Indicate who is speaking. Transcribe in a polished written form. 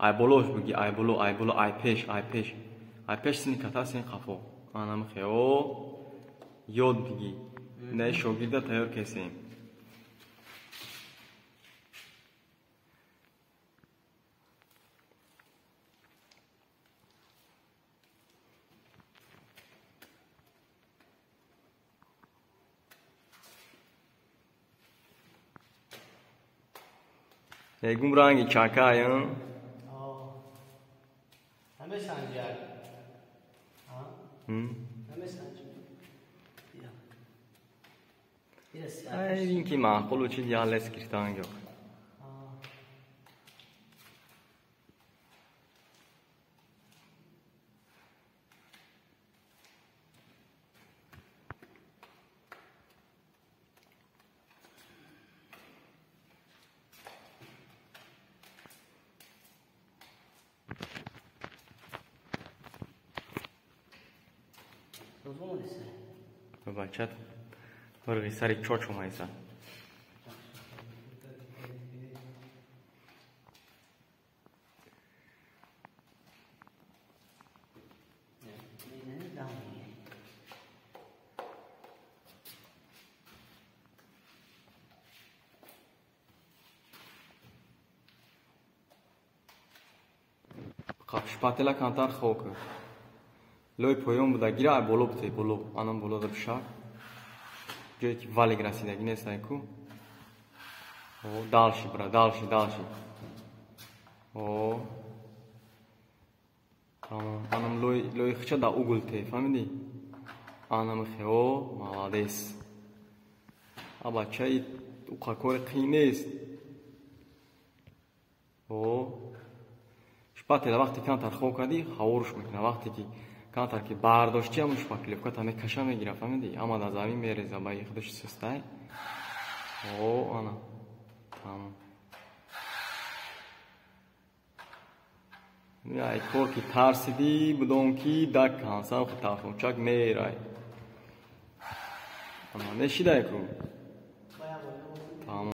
Speaker 1: Ай болош биги, ай боло, ай боло, ай пеш, ай пеш. Ай пеш сини ката, сини қафо. Ана михе, о, ёд биги. Ина шогирда тайёр кесем. Егум ранги чакая. Ай, ин ки маъқулу чиз ялес гирифтан ё. Бачат варғи сари чоч омайса. Шпатела кантар хок. Лой поён буда гира, ай боло бите, боло. Анам боло да бишак. Ҷое ки валик расидаги нестай ку. О, дальше, бра, дальше, дальше. О. Тамом. Анам лой, лой хча да угол те, фаҳмидӣ? Анам хе, о, молодец. А бачаи уқа кори қиин нест. О. Шпатела вақте камтар хок кардӣ, ҳаворш мекунад. Вақте ки камтар ки бардоштӣ, ҳамун шпаклёвка та мекаша мегира, фаҳмидӣ? Ама дар замин мереза, ба худаш сустай. О, ана. Тамом. Ай кор ки тарсидӣ, будон ки дак ҳансам телефончак мерай. Ана мешидай ку. Тамом.